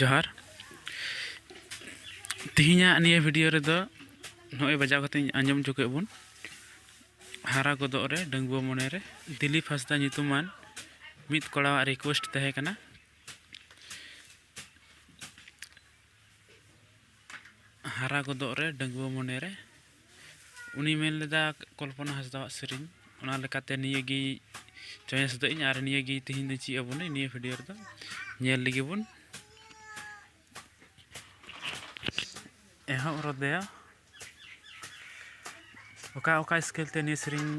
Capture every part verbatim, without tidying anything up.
ᱡᱚᱦᱟᱨ᱾ ᱛᱮᱦᱮᱧᱟᱜ ᱱᱤᱭᱟᱹ ᱵᱷᱤᱰᱤᱭᱳ ᱨᱮᱫᱚ ᱱᱚᱜᱼᱚᱭ ᱵᱟᱡᱟᱣ ᱠᱟᱛᱮᱧ ᱟᱸᱡᱚᱢ ᱦᱚᱪᱚ ᱠᱮᱫ ᱵᱚᱱ, ᱦᱟᱨᱟ ᱜᱚᱫᱚᱜ ᱨᱮ ᱰᱟᱺᱜᱩᱣᱟᱹ ᱢᱚᱱᱮᱨᱮ᱾ ᱫᱤᱞᱤᱯ ᱦᱟᱸᱥᱫᱟ ᱧᱩᱛᱩᱢᱟᱱ ᱢᱤᱫ ᱠᱚᱲᱟᱣᱟᱜ ᱨᱤᱠᱩᱭᱮᱥᱴ ᱛᱟᱦᱮᱸ ᱠᱟᱱᱟ, ᱦᱟᱨᱟ ᱜᱚᱫᱚᱜ ᱨᱮ ᱰᱟᱺᱜᱩᱣᱟᱹ ᱢᱚᱱᱮᱨᱮ᱾ ᱩᱱᱤ ᱢᱮᱱ ᱞᱮᱫᱟ ᱠᱚᱞᱯᱚᱱᱟ ᱦᱟᱸᱥᱫᱟᱣᱟᱜ ᱥᱮᱨᱮᱧ, ᱚᱱᱟ ᱞᱮᱠᱟᱛᱮ ᱱᱤᱭᱟᱹ ᱜᱮ ᱪᱚᱭᱮᱥ ᱫᱟᱹᱧ ᱟᱨ ᱱᱤᱭᱟᱹ ᱜᱮ ᱛᱮᱦᱮᱧ ᱫᱚ ᱪᱮᱫ ᱟᱵᱚᱱ ᱱᱤᱭᱟᱹ ᱵᱷᱤᱰᱤᱭᱳ ᱨᱮᱫᱚ ᱧᱮᱞ ᱞᱮᱜᱮ ᱵᱚᱱ᱾ ᱮᱦᱚᱵ ᱨᱮᱫᱚ ᱚᱠᱟ ᱚᱠᱟ ᱥᱠᱮᱞ ᱛᱮ ᱱᱤᱭᱟᱹ ᱥᱮᱨᱮᱧ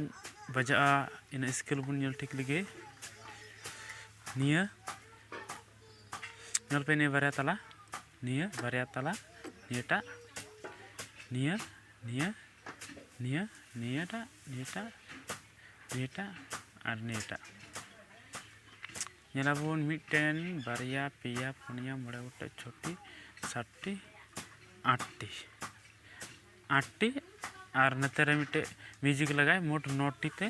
ᱵᱟᱡᱟᱜᱼᱟ, ᱤᱱᱟᱹ ᱥᱠᱮᱞ ᱵᱚᱱ ᱧᱮᱞ ᱴᱷᱤᱠ ᱞᱮᱜᱮ᱾ ᱱᱤᱭᱟᱹ ᱧᱮᱞ ᱯᱮ, ᱱᱤᱭᱟᱹ ᱵᱟᱨᱭᱟ ᱛᱟᱞᱟ, ᱱᱤᱭᱟᱹ ᱵᱟᱨᱭᱟ ᱛᱟᱞᱟ, ᱱᱤᱭᱟᱹᱴᱟᱜ, ᱱᱤᱭᱟᱹ, ᱱᱤᱭᱟᱹ, ᱱᱤᱭᱟᱹ, ᱱᱤᱭᱟᱹᱴᱟᱜ, ᱱᱤᱭᱟᱹᱴᱟᱜ, ᱱᱤᱭᱟᱹᱴᱟᱜ ᱟᱨ ᱱᱤᱭᱟᱹᱴᱟᱜ᱾ ᱧᱮᱞᱟᱵᱚᱱ ᱢᱤᱫᱴᱮᱱ, ᱵᱟᱨᱭᱟ, ᱯᱮᱭᱟ, ᱯᱩᱱᱭᱟ, ᱢᱚᱬᱮ ᱜᱚᱴᱮᱡ, ᱪᱷᱚᱴᱤ, ᱥᱟᱛᱴᱤ, ᱟᱴᱴᱤ, ᱟᱴᱴᱤ᱾ ᱟᱨ ᱱᱚᱛᱮ ᱨᱮ ᱢᱤᱫᱴᱮᱡ ᱢᱤᱣᱡᱤᱠ ᱞᱟᱜᱟᱭ, ᱢᱳᱴ ᱱᱚᱴᱤ ᱛᱮ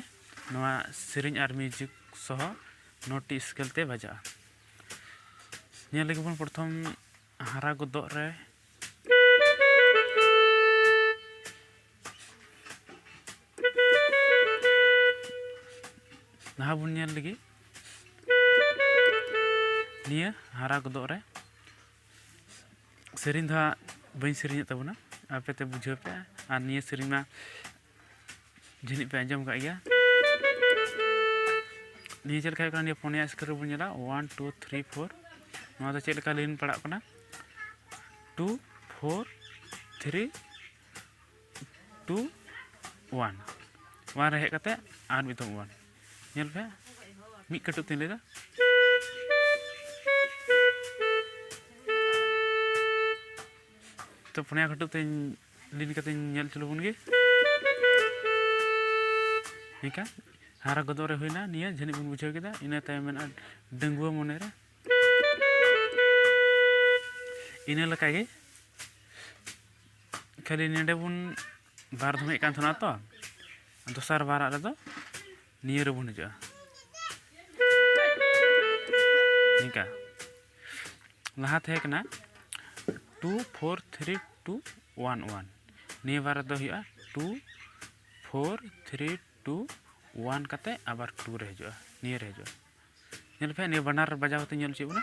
ᱱᱚᱣᱟ ᱥᱮᱨᱮᱧ ᱟᱨ ᱢᱤᱣᱡᱤᱠ ᱥᱚᱦᱚ ᱱᱚᱴᱤ ᱥᱠᱮᱞ ᱛᱮ ᱵᱟᱡᱟᱜᱼᱟ᱾ ᱧᱮᱞ ᱞᱮᱜᱮ ᱵᱚᱱ ᱯᱨᱚᱛᱷᱚᱢ ᱦᱟᱨᱟ ᱜᱚᱫᱚᱜ ᱨᱮ᱾ ᱞᱟᱦᱟ ᱵᱚᱱ ᱧᱮᱞ ᱞᱮᱜᱮ ᱱᱤᱭᱟᱹ ᱦᱟᱨᱟ ᱜᱚᱫᱚᱜ ᱨᱮ᱾ ᱥᱮᱨᱮᱧ ᱫᱚ ᱦᱟᱸᱜ ᱵᱟᱹᱧ ᱥᱮᱨᱮᱧᱮᱫ ᱛᱟᱵᱚᱱᱟ, ᱟᱯᱮ ᱛᱮ ᱵᱩᱡᱷᱟᱹᱣ ᱯᱮ᱾ ᱟᱨ ᱱᱤᱭᱟᱹ ᱥᱮᱨᱮᱧ ᱢᱟ ᱡᱟᱹᱱᱤᱡ ᱯᱮ ᱟᱸᱡᱚᱢ ᱠᱟᱜ ᱜᱮᱭᱟ᱾ ᱱᱤᱭᱟᱹ ᱪᱮᱫ ᱞᱮᱠᱟ ᱦᱩᱭᱩᱜ ᱠᱟᱱᱟ? ᱱᱤᱭᱟᱹ ᱯᱩᱱᱭᱟ ᱥᱠᱮᱞ ᱨᱮᱵᱚᱱ ᱧᱮᱞᱟ, ᱚᱣᱟᱱ, ᱴᱩ, ᱛᱷᱨᱤ, ᱯᱷᱳᱨ᱾ ᱱᱚᱣᱟ ᱫᱚ ᱪᱮᱫ ᱞᱮᱠᱟ ᱞᱟᱭᱤᱱ ᱯᱟᱲᱟᱜ ᱠᱟᱱᱟ? Two, four, three, two, one. One ᱨᱮ ᱦᱮᱡ ᱠᱟᱛᱮ ᱟᱨ ᱢᱤᱫ ᱫᱷᱟᱣ ᱚᱣᱟᱱ᱾ ᱧᱮᱞ ᱯᱮ, ᱢᱤᱫ ᱠᱟᱹᱴᱩᱵ ᱛᱤᱧ ᱞᱟᱹᱭᱫᱟ᱾ ᱛᱚ, ᱯᱩᱱᱭᱟ ᱠᱟᱹᱴᱩᱵ ᱛᱤᱧ ᱞᱤᱱ ᱠᱟᱛᱮᱧ ᱧᱮᱞ ᱦᱚᱪᱚ ᱞᱮᱵᱚᱱ ᱜᱮ᱾ ᱱᱤᱝᱠᱟ ᱦᱟᱨᱟ ᱜᱚᱫᱚᱜ ᱨᱮ ᱦᱩᱭᱱᱟ ᱱᱤᱭᱟᱹ, ᱡᱟᱹᱱᱤᱡ ᱵᱚᱱ ᱵᱩᱡᱷᱟᱹᱣ ᱠᱮᱫᱟ᱾ ᱤᱱᱟᱹ ᱛᱟᱭᱚᱢ ᱢᱮᱱᱟᱜᱼᱟ ᱰᱟᱺᱜᱩᱣᱟᱹ ᱢᱚᱱᱮᱨᱮ᱾ ᱤᱱᱟᱹ ᱞᱮᱠᱟᱜᱮ, ᱠᱷᱟᱹᱞᱤ ᱱᱚᱰᱮ ᱵᱚᱱ ᱵᱟᱨ ᱫᱷᱚᱢᱮᱫ ᱠᱟᱱ ᱛᱟᱦᱮᱱᱟ ᱛᱚ, ᱫᱚᱥᱟᱨ ᱵᱟᱨᱟᱜ ᱨᱮᱫᱚ ᱱᱤᱭᱟᱹ ᱨᱮᱵᱚᱱ ᱦᱤᱡᱩᱜᱼᱟ᱾ ᱱᱤᱝᱠᱟ᱾ ᱞᱟᱦᱟ ᱛᱟᱦᱮᱸ ᱠᱟᱱᱟ two four three two one one, ᱱᱤᱭᱟᱹ ᱵᱟᱨ ᱫᱚ ᱦᱩᱭᱩᱜᱼᱟ two four three two one ᱠᱟᱛᱮ ᱟᱵᱟᱨ two ᱨᱮ ᱦᱤᱡᱩᱜᱼᱟ, ᱱᱤᱭᱟᱹ ᱨᱮ ᱦᱤᱡᱩᱜᱼᱟ᱾ ᱧᱮᱞ ᱯᱮ, ᱱᱤᱭᱟᱹ ᱵᱟᱱᱟᱨ ᱵᱟᱡᱟᱣ ᱠᱟᱛᱮ ᱧᱮᱞ ᱦᱚᱪᱚᱭᱮᱫ ᱵᱚᱱᱟ᱾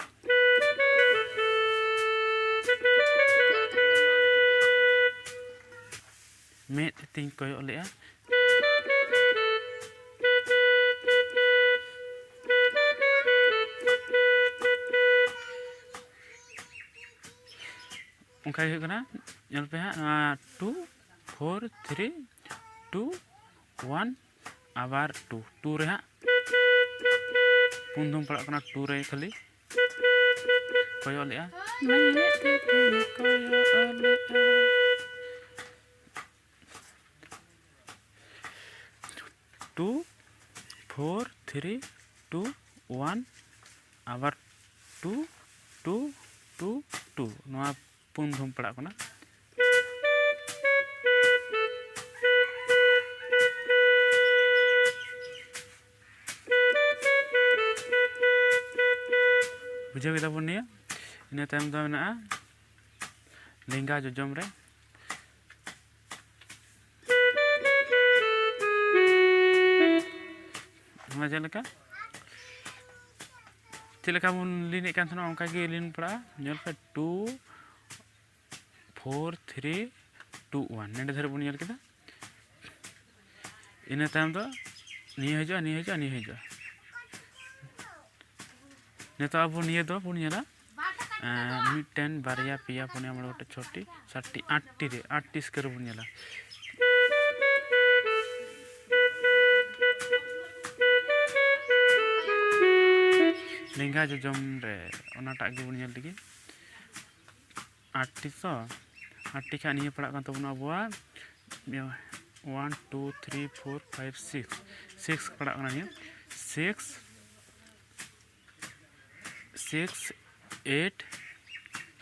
ᱢᱮᱫ ᱛᱤᱧ ᱠᱚᱭᱚᱜ ᱞᱮᱜᱼᱟ᱾ ᱚᱱᱠᱟ ᱜᱮ ᱦᱩᱭᱩᱜ ᱠᱟᱱᱟ᱾ ᱧᱮᱞ ᱯᱮ ᱦᱟᱸᱜ, ᱱᱚᱣᱟ two four three two one, ᱟᱵᱟᱨ two, two ᱨᱮ ᱦᱟᱸᱜ ᱯᱩᱱ ᱫᱷᱚᱢ ᱯᱟᱲᱟᱜ ᱠᱟᱱᱟ, two ᱨᱮ ᱠᱷᱟᱹᱞᱤ ᱠᱚᱭᱚᱜ ᱞᱮᱜᱼᱟ᱾ ᱢᱮᱫ ᱛᱤᱧ ᱠᱚᱭᱚᱜ ᱞᱮᱜᱼᱟ᱾ Two four three two one, ᱟᱵᱟᱨ two two two two, ᱱᱚᱣᱟ ᱯᱩᱱ ᱫᱷᱚᱢ ᱯᱟᱲᱟᱜ ᱠᱟᱱᱟ᱾ ᱵᱩᱡᱷᱟᱹᱣ ᱠᱮᱫᱟ ᱵᱚᱱ ᱱᱤᱭᱟᱹ᱾ ᱤᱱᱟᱹ ᱛᱟᱭᱚᱢ ᱫᱚ ᱢᱮᱱᱟᱜᱼᱟ ᱞᱮᱸᱜᱟ ᱡᱚᱡᱚᱢ ᱨᱮ᱾ ᱱᱚᱣᱟ ᱪᱮᱫ ᱞᱮᱠᱟ, ᱪᱮᱫ ᱞᱮᱠᱟ ᱵᱚᱱ ᱞᱤᱱᱮᱫ ᱠᱟᱱ ᱛᱟᱦᱮᱱᱟ, ᱚᱱᱠᱟ ᱜᱮ ᱞᱤᱱ ᱯᱟᱲᱟᱜᱼᱟ᱾ ᱧᱮᱞ ᱯᱮ, two four three two one, ᱱᱚᱸᱰᱮ ᱫᱷᱟᱹᱨᱤᱡ ᱵᱚᱱ ᱧᱮᱞ ᱠᱮᱫᱟ᱾ ᱤᱱᱟᱹ ᱛᱟᱭᱚᱢ ᱫᱚ ᱱᱤᱭᱟᱹ ᱦᱤᱡᱩᱜᱼᱟ, ᱱᱤᱭᱟᱹ ᱦᱤᱡᱩᱜᱼᱟ, ᱱᱤᱭᱟᱹ ᱦᱤᱡᱩᱜᱼᱟ᱾ ᱱᱤᱛᱚᱜ ᱟᱵᱚ ᱱᱤᱭᱟᱹ ᱫᱚ ᱵᱚᱱ ᱧᱮᱞᱟ, ᱮᱸ, ᱢᱤᱫᱴᱮᱱ, ᱵᱟᱨᱭᱟ, ᱯᱮᱭᱟ, ᱯᱩᱱᱭᱟ, ᱢᱚᱬᱮ ᱜᱚᱴᱮᱡ, ᱪᱷᱚᱴᱤ, ᱥᱟᱛᱴᱤ, ᱟᱴᱴᱤ ᱨᱮ, ᱟᱴᱴᱤ ᱥᱠᱮᱞ ᱨᱮᱵᱚᱱ ᱧᱮᱞᱟ᱾ ᱞᱮᱸᱜᱟ ᱡᱚᱡᱚᱢ ᱨᱮ ᱚᱱᱟᱴᱟᱜ ᱜᱮᱵᱚᱱ ᱧᱮᱞ ᱞᱮᱜᱮ᱾ ᱟᱴᱴᱤ ᱛᱚ, ᱟᱴᱴᱤ ᱠᱷᱟᱱ ᱱᱤᱭᱟᱹ ᱯᱟᱲᱟᱜ ᱠᱟᱱ ᱛᱟᱵᱚᱱᱟ ᱟᱵᱚᱣᱟᱜ one two three four five six, six ᱯᱟᱲᱟᱜ ᱠᱟᱱᱟ ᱱᱤᱭᱟᱹ, six, six eight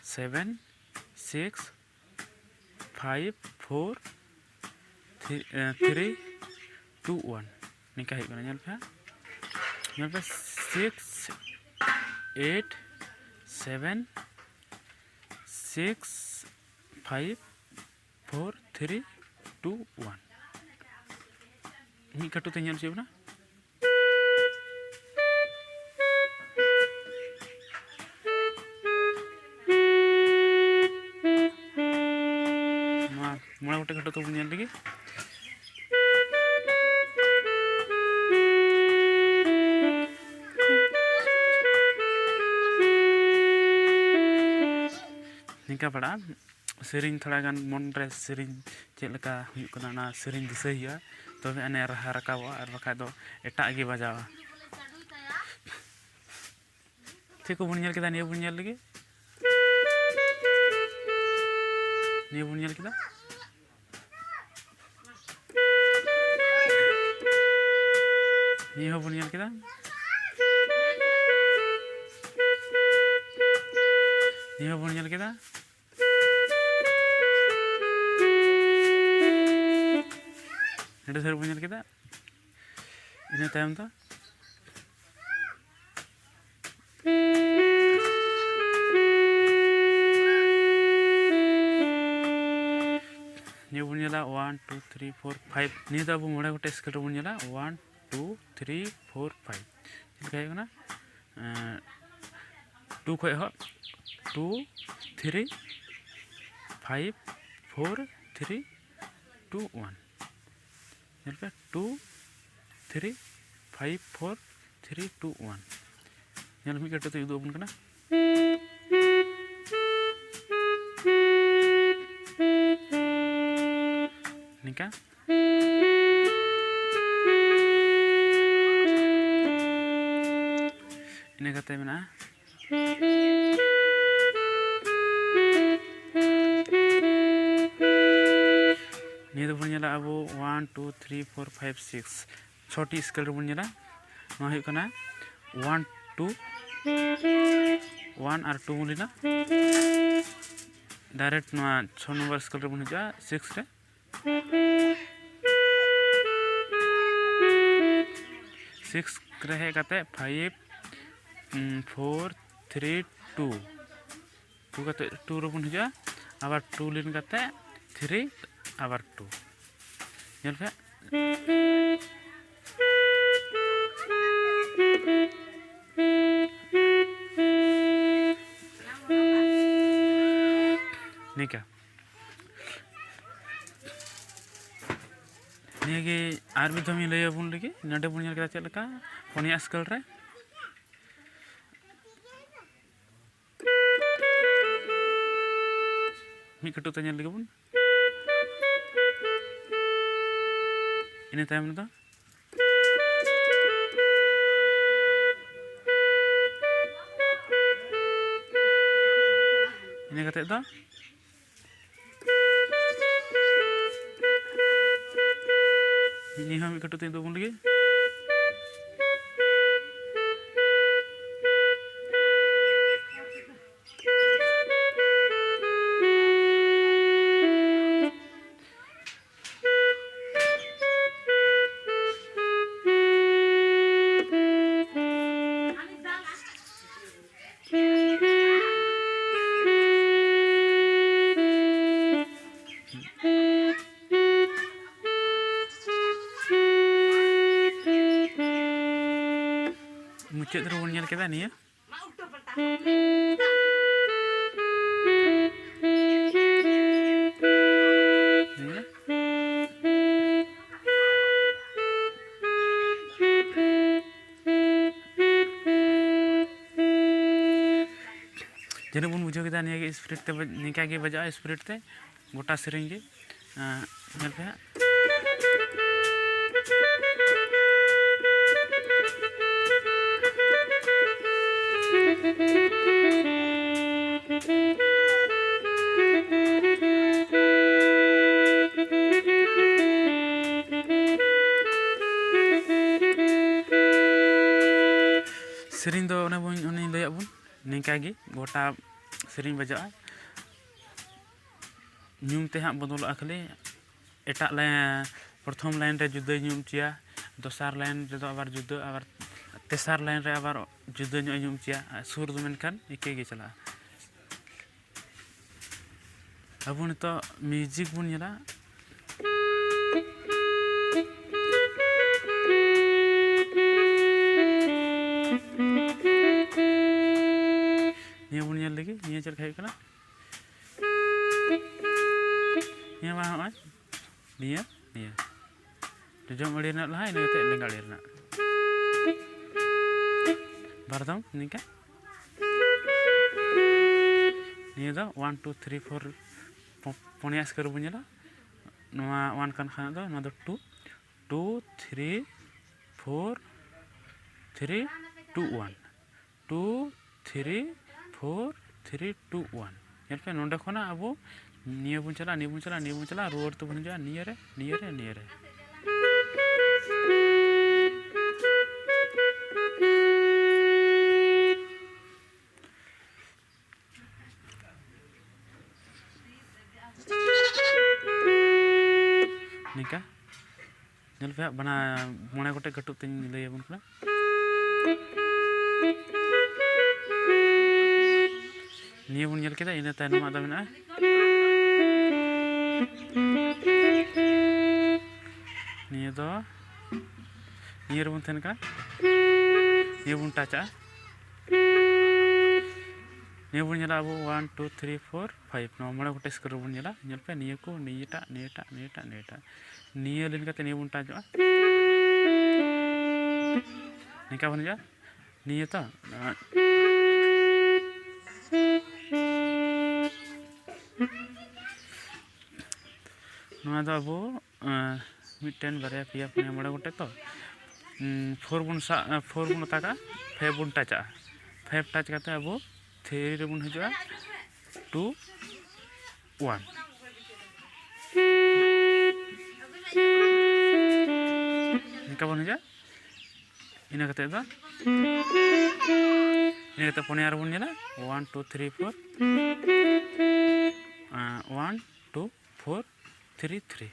seven six five four three two one, ᱱᱤᱝᱠᱟ ᱦᱩᱭᱩᱜ ᱠᱟᱱᱟ᱾ ᱧᱮᱞ ᱯᱮ ᱦᱟᱸᱜ, ᱧᱮᱞ ᱯᱮ, six eight seven six five four three two one᱾ ᱢᱤᱫ ᱠᱟᱹᱴᱩᱵ ᱛᱮ ᱧᱮᱞ ᱦᱚᱪᱚᱭ ᱵᱚᱱᱟ᱾ ᱱᱚᱣᱟ ᱢᱚᱬᱮ ᱜᱚᱴᱮᱡ ᱠᱟᱹᱴᱩᱵ ᱛᱮᱵᱚᱱ ᱧᱮᱞ ᱞᱮᱜᱮ᱾ ᱱᱤᱝᱠᱟ ᱯᱟᱲᱟᱜᱼᱟ᱾ ᱥᱮᱨᱮᱧ ᱛᱷᱚᱲᱟ ᱜᱟᱱ ᱢᱚᱱ ᱨᱮ ᱥᱮᱨᱮᱧ ᱪᱮᱫ ᱞᱮᱠᱟ ᱦᱩᱭᱩᱜ ᱠᱟᱱᱟ, ᱚᱱᱟ ᱥᱮᱨᱮᱧ ᱫᱤᱥᱟᱹᱭ ᱦᱩᱭᱩᱜᱼᱟ, ᱛᱚᱵᱮ ᱟᱹᱱᱤᱡ ᱨᱟᱦᱟ ᱨᱟᱠᱟᱵᱚᱜᱼᱟ, ᱟᱨ ᱵᱟᱠᱷᱟᱡ ᱫᱚ ᱮᱴᱟᱜ ᱜᱮ ᱵᱟᱡᱟᱣᱟ᱾ ᱪᱮᱫ ᱠᱚᱵᱚᱱ ᱧᱮᱞ ᱠᱮᱫᱟ? ᱱᱤᱭᱟᱹ ᱵᱚᱱ ᱧᱮᱞ ᱞᱮᱜᱮ᱾ ᱱᱤᱭᱟᱹ ᱵᱚᱱ ᱧᱮᱞ ᱠᱮᱫᱟ᱾ ᱱᱤᱭᱟᱹ ᱦᱚᱸ ᱵᱚᱱ ᱧᱮᱞ ᱠᱮᱫᱟ᱾ ᱱᱤᱭᱟᱹ ᱦᱚᱸ ᱵᱚᱱ ᱧᱮᱞ ᱠᱮᱫᱟ᱾ ᱱᱚᱰᱮ ᱫᱷᱟᱹᱨᱤᱡ ᱵᱚᱱ ᱧᱮᱞ ᱠᱮᱫᱟ᱾ ᱤᱱᱟᱹ ᱛᱟᱭᱚᱢ ᱫᱚ ᱱᱤᱭᱟᱹ ᱵᱚᱱ ᱧᱮᱞᱟ, one two three four five᱾ ᱱᱤᱭᱟᱹ ᱫᱚ ᱟᱵᱚ ᱢᱚᱬᱮ ᱜᱚᱴᱮᱡ ᱥᱠᱮᱞ ᱨᱮᱵᱚᱱ ᱧᱮᱞᱟ, one two three four five᱾ ᱪᱮᱫ ᱞᱮᱠᱟ ᱦᱩᱭᱩᱜ ᱠᱟᱱᱟ? ᱴᱩ ᱠᱷᱚᱡ ᱮᱦᱚᱵ, two three five four three two one᱾ ᱧᱮᱞ ᱯᱮ, two three five four three two one᱾ ᱧᱮᱞ, ᱢᱤᱫ ᱠᱟᱹᱴᱩᱵ ᱛᱮ ᱩᱫᱩᱜ ᱟᱵᱚᱱ ᱠᱟᱱᱟ᱾ ᱱᱤᱝᱠᱟ᱾ ᱤᱱᱟᱹ ᱠᱟᱛᱮ ᱢᱮᱱᱟᱜᱼᱟ᱾ ᱱᱤᱭᱟᱹ ᱫᱚᱵᱚᱱ ᱧᱮᱞᱟ ᱟᱵᱚ one two three four five six, ᱪᱷᱚᱴᱤ ᱥᱠᱮᱞ ᱨᱮᱵᱚᱱ ᱧᱮᱞᱟ᱾ ᱱᱚᱣᱟ ᱦᱩᱭᱩᱜ ᱠᱟᱱᱟ one two, one ᱟᱨ two ᱵᱚᱱ ᱞᱮᱱᱟ᱾ ᱰᱟᱭᱨᱮᱠᱴ ᱱᱚᱣᱟ ᱪᱷᱚ ᱱᱚᱢᱵᱚᱨ ᱥᱠᱮᱞ ᱨᱮᱵᱚᱱ ᱦᱤᱡᱩᱜᱼᱟ, ᱥᱤᱠᱥ ᱨᱮ᱾ ᱥᱤᱠᱥ ᱨᱮ ᱦᱮᱡ ᱠᱟᱛᱮ five, four, three two, two ᱠᱟᱛᱮ two ᱨᱮᱵᱚᱱ ᱦᱤᱡᱩᱜᱼᱟ, ᱟᱵᱟᱨ two ᱞᱤᱱ ᱠᱟᱛᱮ three, ᱟᱵᱟᱨ two᱾ ᱧᱮᱞ ᱯᱮ᱾ ᱱᱤᱝᱠᱟ᱾ ᱱᱤᱭᱟᱹᱜᱮ ᱟᱨ ᱢᱤᱫ ᱫᱷᱟᱣ ᱤᱧ ᱞᱟᱹᱭ ᱟᱵᱚᱱ ᱞᱮᱜᱮ᱾ ᱱᱚᱰᱮ ᱵᱚᱱ ᱧᱮᱞ ᱠᱮᱫᱟ ᱪᱮᱫ ᱞᱮᱠᱟ ᱯᱩᱱᱭᱟ ᱥᱠᱮᱞ ᱨᱮ ᱢᱤᱫ ᱠᱟᱹᱴᱩᱵ ᱛᱮ ᱧᱮᱞ ᱞᱮᱜᱮ ᱵᱚᱱ᱾ ᱤᱱᱟᱹ ᱛᱟᱭᱚᱢ ᱨᱮᱫᱚ ᱤᱱᱟᱹ ᱠᱟᱛᱮ ᱫᱚ ᱱᱤᱭᱟᱹ ᱦᱚᱸ ᱢᱤᱫ ᱠᱟᱹᱴᱩᱵ ᱛᱮ ᱫᱚ ᱵᱚᱱ ᱞᱮᱜᱮ᱾ ᱢᱩᱪᱟᱹᱫ ᱨᱮᱵᱚᱱ ᱧᱮᱞ ᱠᱮᱫᱟ ᱱᱤᱭᱟᱹ᱾ ᱡᱟᱹᱱᱤᱡ ᱵᱚᱱ ᱵᱩᱡᱷᱟᱹᱣ ᱠᱮᱫᱟ, ᱱᱤᱭᱟᱹ ᱜᱮ ᱥᱯᱤᱨᱤᱴ ᱛᱮ ᱵᱟᱡ-, ᱱᱤᱝᱠᱟ ᱜᱮ ᱵᱟᱡᱟᱜᱼᱟ ᱥᱯᱤᱨᱤᱴ ᱛᱮ ᱜᱚᱴᱟ ᱥᱮᱨᱮᱧ ᱜᱮ᱾ ᱮᱸ, ᱧᱮᱞ ᱯᱮ ᱦᱟᱸᱜ᱾ ᱥᱮᱨᱮᱧ ᱫᱚ ᱚᱱᱮ ᱵᱚᱱ, ᱚᱱᱮᱧ ᱞᱟᱹᱭᱟᱫ ᱵᱚᱱ, ᱱᱤᱝᱠᱟ ᱜᱮ ᱜᱚᱴᱟ ᱥᱮᱨᱮᱧ ᱵᱟᱡᱟᱜᱼᱟ᱾ ᱧᱩᱢ ᱛᱮ ᱦᱟᱸᱜ ᱵᱚᱫᱚᱞᱚᱜᱼᱟ ᱠᱷᱟᱹᱞᱤ, ᱮᱴᱟᱜ ᱞᱟᱭ-, ᱯᱨᱚᱛᱷᱚᱢ ᱞᱟᱭᱤᱱ ᱨᱮ ᱡᱩᱫᱟᱹᱭ ᱧᱩᱢ ᱦᱚᱪᱚᱭᱟ, ᱫᱚᱥᱟᱨ ᱞᱟᱭᱤᱱ ᱨᱮᱫᱚ ᱟᱵᱟᱨ ᱡᱩᱫᱟᱹ, ᱟᱵᱟᱨ ᱛᱮᱥᱟᱨ ᱞᱟᱭᱤᱱ ᱨᱮ ᱟᱵᱟᱨ ᱡᱩᱫᱟᱹ ᱧᱚᱜ ᱤᱧ ᱩᱢ ᱦᱚᱪᱚᱭᱟ, ᱟᱨ ᱥᱩᱨ ᱫᱚ ᱢᱮᱱᱠᱷᱟᱱ ᱤᱠᱟᱹ ᱜᱮ ᱪᱟᱞᱟᱜᱼᱟ᱾ ᱟᱵᱚ ᱱᱤᱛᱚᱜ ᱢᱤᱣᱡᱤᱠ ᱵᱚᱱ ᱧᱮᱞᱟ᱾ ᱱᱤᱭᱟᱹ ᱵᱚᱱ ᱧᱮᱞ ᱞᱮᱜᱮ, ᱱᱤᱭᱟᱹ ᱪᱮᱫ ᱞᱮᱠᱟ ᱦᱩᱭᱩᱜ ᱠᱟᱱᱟ? ᱱᱤᱭᱟᱹ ᱢᱟ ᱦᱚᱸᱜᱼᱚᱭ ᱱᱤᱭᱟᱹ, ᱱᱤᱭᱟᱹ ᱡᱚᱡᱚᱢ ᱟᱲᱮ ᱨᱮᱱᱟᱜ ᱞᱟᱦᱟ, ᱤᱱᱟᱹ ᱠᱟᱛᱮ ᱞᱮᱸᱜᱟ ᱟᱲᱮ ᱨᱮᱱᱟᱜ᱾ ᱵᱟᱨ ᱫᱚᱢ ᱱᱤᱝᱠᱟ᱾ ᱱᱤᱭᱟᱹ ᱫᱚ ᱚᱣᱟᱱ, ᱴᱩ, ᱛᱷᱨᱤ, ᱯᱷᱳᱨ, ᱯᱚ-, ᱯᱩᱱᱭᱟ ᱥᱠᱮᱞ ᱨᱮᱵᱚᱱ ᱧᱮᱞᱟ᱾ ᱱᱚᱣᱟ ᱚᱣᱟᱱ ᱠᱟᱱ ᱠᱷᱟᱱ ᱫᱚ ᱱᱚᱣᱟ ᱫᱚ two, two, three, four, three, two, one. Two, three, four, three, two, one. ᱧᱮᱞ ᱯᱮ, ᱱᱚᱸᱰᱮ ᱠᱷᱚᱱᱟᱜ ᱟᱵᱚ ᱱᱤᱭᱟᱹ ᱵᱚᱱ ᱪᱟᱞᱟᱜᱼᱟ, ᱱᱤᱭᱟᱹ ᱵᱚᱱ ᱪᱟᱞᱟᱜᱼᱟ, ᱱᱤᱭᱟᱹ ᱵᱚᱱ ᱪᱟᱞᱟᱜᱼᱟ, ᱨᱩᱣᱟᱹᱲ ᱛᱮᱵᱚᱱ ᱦᱤᱡᱩᱜᱼᱟ ᱱᱤᱭᱟᱹ ᱨᱮ, ᱱᱤᱭᱟᱹ ᱨᱮ, ᱱᱤᱭᱟᱹ ᱨᱮ᱾ ᱱᱤᱝᱠᱟ᱾ ᱧᱮᱞ ᱯᱮ ᱦᱟᱸᱜ, ᱵᱟᱱᱟ-, ᱢᱚᱬᱮ ᱜᱚᱴᱮᱡ ᱠᱟᱹᱴᱩᱵ ᱛᱮᱧ ᱞᱟᱹᱭ ᱟᱵᱚᱱ ᱠᱟᱱᱟ᱾ ᱱᱤᱭᱟᱹ ᱵᱚᱱ ᱧᱮᱞ ᱠᱮᱫᱟ, ᱤᱱᱟᱹ ᱛᱟᱭᱱᱚᱢᱟᱜ ᱫᱚ ᱢᱮᱱᱟᱜᱼᱟ᱾ ᱱᱤᱭᱟᱹ ᱫᱚ, ᱱᱤᱭᱟᱹ ᱨᱮᱵᱚᱱ ᱛᱟᱦᱮᱱ ᱠᱟᱱᱟ᱾ ᱱᱤᱭᱟᱹ ᱵᱚᱱ ᱴᱟᱪᱟᱜᱼᱟ᱾ ᱱᱤᱭᱟᱹ ᱵᱚᱱ ᱧᱮᱞᱟ ᱟᱵᱚ one, two, three, four, five, ᱱᱚᱣᱟ ᱢᱚᱬᱮ ᱜᱚᱴᱮᱡ ᱥᱠᱮᱞ ᱨᱮᱵᱚᱱ ᱧᱮᱞᱟ᱾ ᱧᱮᱞ ᱯᱮ, ᱱᱤᱭᱟᱹ ᱠᱚ, ᱱᱤᱭᱟᱹᱴᱟᱜ, ᱱᱤᱭᱟᱹᱴᱟᱜ, ᱱᱤᱭᱟᱹᱴᱟᱜ, ᱱᱤᱭᱟᱹᱴᱟᱜ᱾ ᱱᱤᱭᱟᱹ ᱞᱤᱱ ᱠᱟᱛᱮ ᱱᱤᱭᱟᱹ ᱵᱚᱱ ᱴᱟᱪᱚᱜᱼᱟ᱾ ᱱᱤᱝᱠᱟ ᱵᱚᱱ ᱦᱤᱡᱩᱜᱼᱟ᱾ ᱱᱤᱭᱟᱹ ᱛᱚ, ᱱᱚᱣᱟ ᱫᱚ ᱟᱵᱚ ᱮᱸ, ᱢᱤᱫᱴᱮᱱ, ᱵᱟᱨᱭᱟ, ᱯᱮᱭᱟ, ᱯᱩᱱᱭᱟ, ᱢᱚᱬᱮ ᱜᱚᱴᱮᱡ ᱛᱚ᱾ ᱩᱸ, ᱯᱷᱳᱨ ᱵᱚᱱ ᱥᱟᱵ, ᱮᱸ, ᱯᱷᱳᱨ ᱵᱚᱱ ᱚᱛᱟ ᱠᱟᱜᱼᱟ, ᱯᱷᱟᱭᱤᱵᱷ ᱵᱚᱱ ᱴᱟᱪᱟᱜᱼᱟ᱾ ᱯᱷᱟᱭᱤᱵᱷ ᱴᱟᱪ ᱠᱟᱛᱮ ᱟᱵᱚ ᱛᱷᱨᱤ ᱨᱮᱵᱚᱱ ᱦᱤᱡᱩᱜᱼᱟ, ᱴᱩ, ᱚᱣᱟᱱ᱾ ᱱᱤᱝᱠᱟ ᱵᱚᱱ ᱦᱤᱡᱩᱜᱼᱟ᱾ ᱤᱱᱟᱹ ᱠᱟᱛᱮ ᱫᱚ, ᱤᱱᱟᱹ ᱠᱟᱛᱮ ᱯᱩᱱᱭᱟ ᱨᱮᱵᱚᱱ ᱧᱮᱞᱟ, ᱚᱣᱟᱱ, ᱴᱩ, ᱛᱷᱨᱤ, ᱯᱷᱳᱨ᱾ ᱮᱸ, one, two, four, three, three.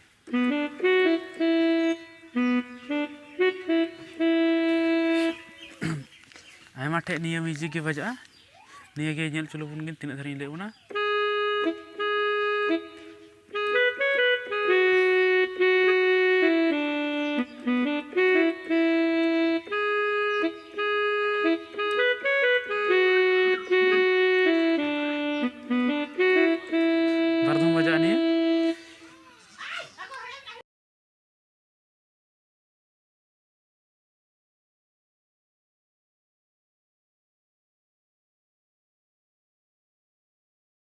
ᱴᱷᱮᱡ ᱱᱤᱭᱟᱹ ᱢᱤᱭᱩᱡᱤᱠ ᱜᱮ ᱵᱟᱡᱟᱜᱼᱟ᱾ ᱱᱤᱭᱟᱹ ᱜᱮ ᱧᱮᱞ ᱦᱚᱪᱚ ᱞᱮᱵᱚᱱ ᱜᱮ ᱛᱤᱱᱟᱹᱜ ᱫᱷᱟᱹᱨᱤᱡ ᱤᱧ ᱞᱟᱹᱭ ᱵᱚᱱᱟ᱾